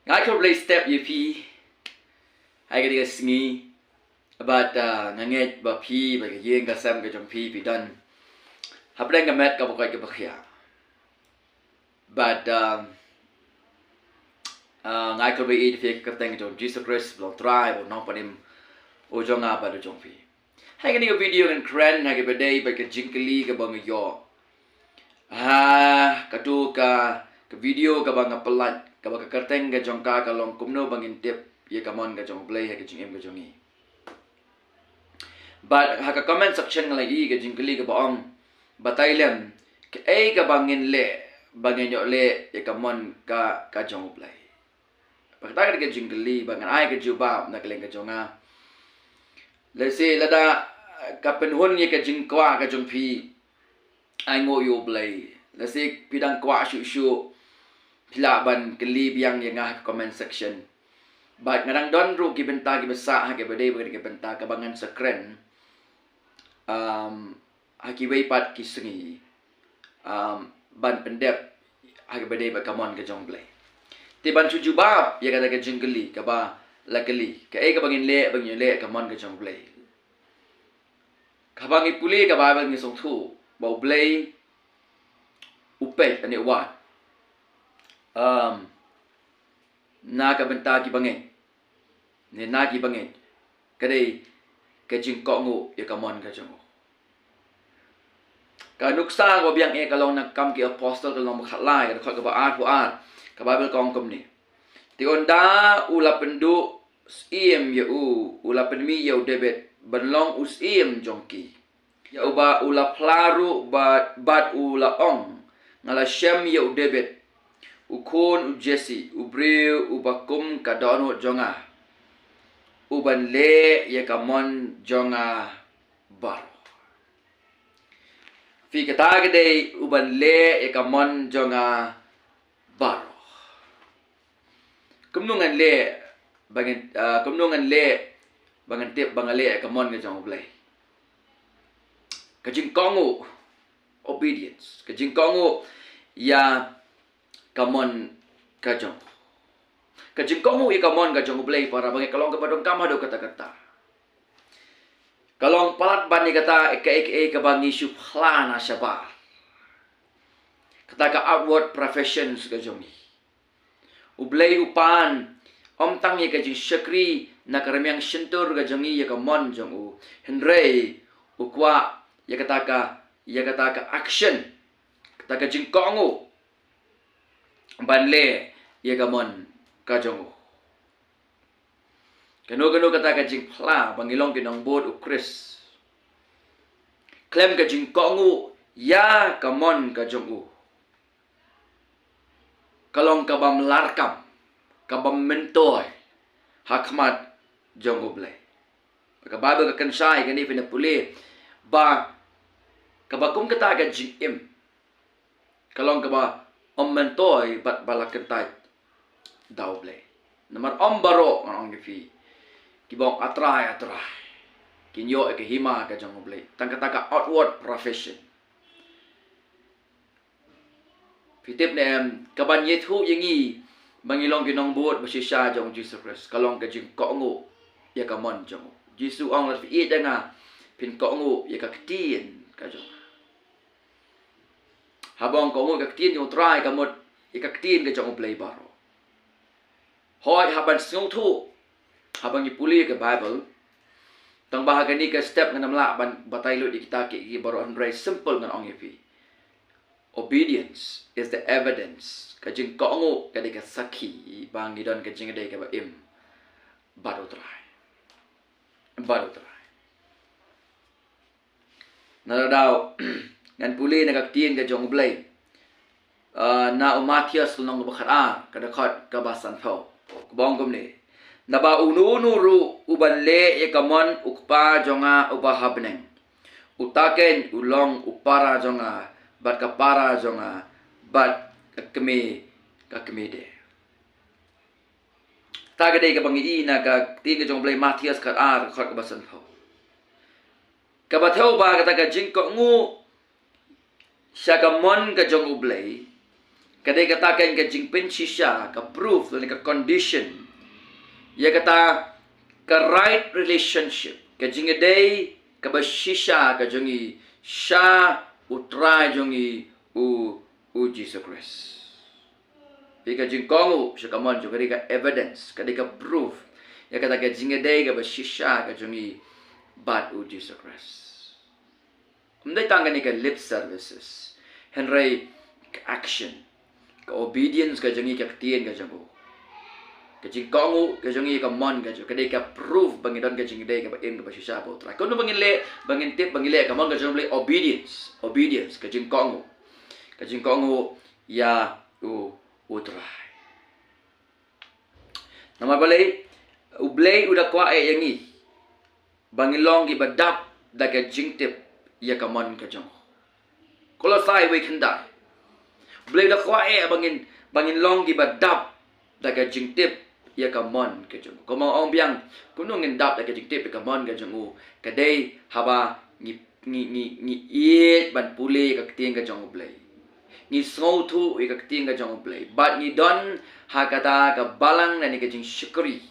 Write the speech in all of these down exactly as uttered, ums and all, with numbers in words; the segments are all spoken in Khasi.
Nga ai khublei step ïa phi ha kane ka sngi. Bad, ah, nga ngeit ba phi bad ka ïing ka sem ka jong phi phi don hapdeng ka met kaba koit kaba khia. Bad, ah, ah, nga ai khublei ïa phi ha ka kyrteng jong Jisu Khrist, ba long Trai, ba long Nongpynim u jong nga bad u jong phi. Ha kane ka video ngan kren ha kaba ïadei bad ka jingkylli kaba nga ïoh ha kato ka, ka video kaba nga pynlait, kaba ka kyrteng ka jong ka ka long kumno ba ngin tip ïa ka mon ka jong U Blei ha ka jingim ka jong ngi. Bad ha ka comment section nga la ïohi ka jingkylli kaba ong, batai lem, kaei kaba ngin leh ba ngin ïoh leh ïa ka mon ka, ka jong U Blei. Bad kata ka dei ka jingkylli ba ngan ai ka jubab na ka liang ka jong nga. Lehse lada ka pynhun ïa ka jingkwah ka jong phi, ai nguh ïa U Blei. Lehse phi dang kwah shuh shuh, phi lah ban kylli biang ïa nga ha ka comment section. Bad nga dang don ruh ki bynta kiba sah ha kaba ïadei bad kane ka bynta kaba ngan sa kren, um, ha kiwei pat ki sngi, um, ban pyndep ha kaba ïadei bad ka mon ka jong U Blei. Te ban shu jubab ïa kata ka jingkylli kaba la kylli, kaei kaba ngin leh ba ngin ïoh leh ïa ka mon ka jong U Blei. Haba ngi pule ka Baibl ngi sngewthuh ba U Blei u peit lane u wad, um, na ka bynta ki bangeit, ne na ki bangeit, ka dei ka jingkohnguh ïa ka mon ka jong u. Ka nuksa kaba biang eh ka long na Kam ki Apostol ka lynnong ba khatlai, ka dkhot kaba arphew ar, ka Baibl ka ong kumne. Te ynda u la pynduh syiem ïa u, u la pynmih ïa u David ban long u syiem jong ki, ïa uba u la phla ruh bad, bad u la ong, nga la shem ïa u David, u khun u Jesse, u briew uba kum ka dohnud jong nga, u ban leh ïa ka mon jong nga baroh. Phi, kata ka dei u ban leh ïa ka mon jong nga baroh. Kumno ngan leh ba ngan, ah, kumno ngan leh ba ngan tip ba nga leh ïa ka mon ka jong U Blei? Ka jingkohnguh, obedience. Ka jingkohnguh ïa ka mon ka jong, ka jingkohnguh ïa ka mon ka jong U Blei, para bangeit, ka long kaba donkam haduh katta katta. Ka long palat ban ïa kata, kaei kaei kaba ngi shu phla na shabar. Kata ka outward professions ka jong ngi. U Blei u pan ym tang ïa ka jingshakri na ka rmiang shyntur ka jong ngi ïa ka mon jong u, hynrei u kwah ïa kata ka, ïa kata ka action, kata ka jingkohnguh ban leh ïa ka mon ka jong u. Kano kano kata ka jingphla ba ngi long ki nongbud U Khrist khlem ka jingkohnguh ïa ka mon ka jong u, ka long kabym larkam, kabym myntoi ha khmat jong U Blei. Ka Baibl ka kynshai kane, phin ïa pule ba kaba kum kata ka jingim ka long kaba ym myntoi bad ba la kyntait da U Blei. Namar ym baroh, ngan ong ïa phi, kiba ong A Trai, A Trai, kin ïoh ïa ka hima ka jong U Blei. Tang kata ka outward profession. Phi tip ne em, kaban ïathuh ïa ngi ba ngi long ki nongbud ba shisha jong U Jisu Khrist, ka long ka jingkohnguh ïa ka mon jong u. Jisu u ong, lada phi ïeit ïa nga, phin kohnguh ïa ka ktien ka jong nga. Haba ong kohnguh ïa ka ktien jong U Trai, ka mut ïa ka ktien ka jong U Blei baroh. Hooid, haba ngi sngewthuh, haba ngi pule ka Baibl, tang ba ha kane ka step ngan ym lah ban batai lut ïa kita ki, ki baroh, hynrei simple ngan ong ïa phi. Obedience is the evidence. Ka jingkohnguh ka dei ka sakhi ba ngi don ka jingïadei kaba im bad U Trai. Bad U Trai. Na kata ka daw ngan pule na ka ktien ka jong U Blei, ah, na u Mathaios lynnong kaba khatar, ka dkhot kaba sanphew, kaba ong kumne: Naba uno uno ruh uban leh ïa ka mon U Kpa jong nga uba ha bneng, uta keiñ u long u para jong nga, bad ka para jong nga, bad ka kmie, ka kmie de. Kata ka dei kaba ngi i na ka ktien ka jong U Blei, Mathaios khatar, dkhot kaba sanphew. Kaba thew ba kata ka jingkohnguh sha ka mon ka jong U Blei Ka dei kata ka, ka jingpynshisha, ka proof, lane ka condition. Ïa kata ka right relationship, ka jingïadei kaba shisha ka jong ngi sha U Trai jong ngi u, u Jisu Khrist. Ïa ka jingkohnguh sha ka mon jong, ka dei ka evidence, ka dei ka proof ïa kata ka jingïadei kaba shisha ka jong ngi bad u Jisu Khrist. Ym dei tang kane ka lip services, hynrei ka action, ka obedience ka jong ngi ka ktien ka jong u. Ka jingkohnguh ka jong ngi, ka mon ka jong, ka dei ka proof ba ngi don ka jingïadei kaba im kaba shisha bad U Trai. Kumno ba ngin leh, ba ngin tip ba ngin leh ka mon ka jong U Blei? Obedience, obedience, ka jingkohnguh, ka jingkohnguh ïa u, U Trai. Namar balei? U Blei u da kwah eh ïa ngi ba ngin long kiba dap da ka jingtip ïa ka mon ka jong u. Kolosai wei khyndai. U Blei u da kwah eh ba ngin, ba ngin long kiba dap da ka jingtip ïa ka mon ka jong u. Kumba ong biang, kumno ngin dap da ka jingtip ïa ka mon ka jong u? Ka dei haba ngi, ngi, ngi, ngi ïeit ban pule ka ktien ka jong U Blei. Ngi sngewthuh ïa ka ktien ka jong U Blei bad ngi don ha kata ka balang lane ka jingshakri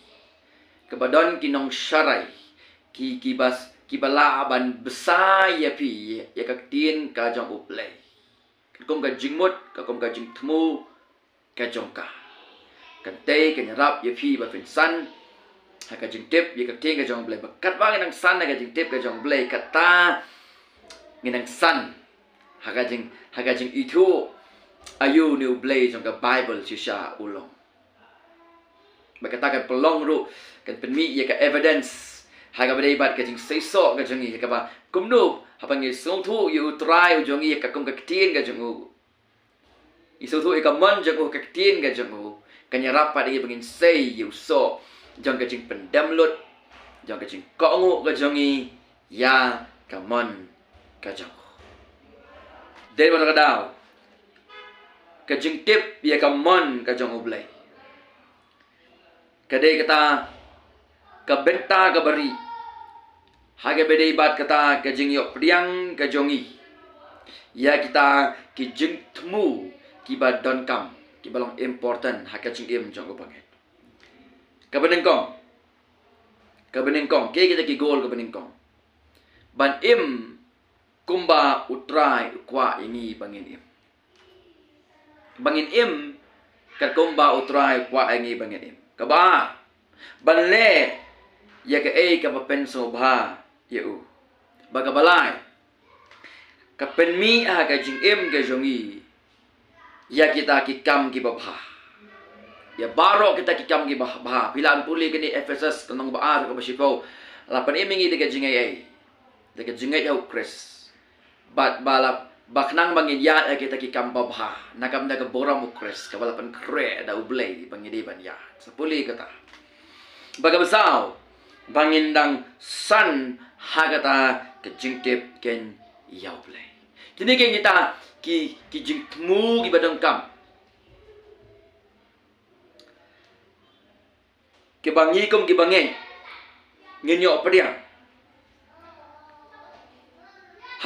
kaba don ki nongsharai, ki, ki bas, kiba lah ban bsa ïa phi ïa ka ktien ka jong U Blei. Ka kum ka jingmut, ka kum ka jingthmu ka jong ka. Kynthei, kan ïarap ïa phi ba phin san ha ka jingtip ïa ka ktien ka jong U Blei. Ba katba ngin nang san ha ka jingtip ka jong U Blei, kata ngin nang san ha ka jing, ha ka jingithuh aïu ne U Blei jong ka Baibl shisha u long. Ba kata kan pynlong ruh, kan pynmih ïa ka evidence ha kaba dei bad ka jingseisoh ka jong ngi, ha kaba kumno haba ngi sngewthuh ïa U Trai u jong ngi, ïa ka kum ka ktien ka jong u, ngi sngewthuh ïa ka mon jong u, ka ktien ka jong u, kan ïarap pat ïa ngi ba ngin sei ïa u soh jong ka jingpyndem lut, jong ka jingkohnguh ka jong ngi ïa ka mon ka jong u. Dei ba ka daw, ka jingtip ïa ka mon ka jong U Blei, ka dei kata ka bynta kaba rieh ha kaba dei bad kata ka jingïoh pdiang ka jong ngi ïa kita ki jingthmu kiba donkam, kiba long important ha ka jingim jong u bangeit. Kaba nyngkong, kaba nyngkong, kiei kita ki goal kaba nyngkong? Ban im kumba U Trai u kwah ïa ngi ba ngin im. Ba ngin im katkum ba U Trai u kwah ïa ngi ba ngin im. Kaba ar, ban leh ïa kaei kaba pynsngewbha ïa u. Bad kaba lai, ka pynmih ha ka jingim ka jong ngi ïa kita ki kam kiba bha. Ïa baroh kita ki kam kiba bha. Phi lah ban pule kane Ephesus lynnong ba ar, kaba shiphew. La pynim ïa ngi da ka jingaiei, da ka jingngeit ha U Khrist. Bad ba la, ba khnang ba ngin ïaid ha kita ki kam babha, na ka bynta ka burom U Khrist kaba la pynkhreh da U Blei ba ngi dei ban ïaid. Sa pule kata. Bad kaba saw, ba ngin dang san ha kata ka jingtip keiñ ïa U Blei. Kine keiñ kita ki, ki jingthmu kiba donkam, kiba ngi kum ki bangeit ngin ïoh pdiang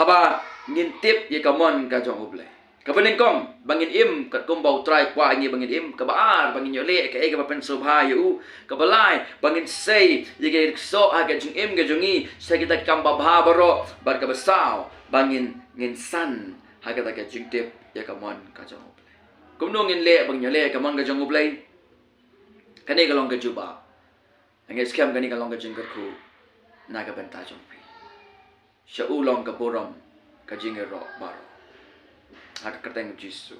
haba ngin tip ïa ka mon ka jong U Blei. Kaba nyngkong, ba ngin im katkum ba U Trai u kwah ïa ngi ba ngin im. Kaba ar, ba ngin ïoh leh kaei kaba pynsngewbha ïa u. Kaba lai, ba ngin sei ïa ka jingsoh ha ka jingim ka jong ngi, sa kita ki kam babha baroh. Bad kaba saw, ba ngin, ngin san ha kata ka jingtip ïa ka mon ka jong U Blei. Kumno ngin leh ba ngin ïoh leh ïa ka mon ka jong U Blei? Kane ka long ka jubab. Nga ngeit skhem kane ka long ka jingkyrkhu na ka bynta jong phi. Sha u long ka burom, ka jingïaroh baroh. Ha ka kyrteng U Jisu.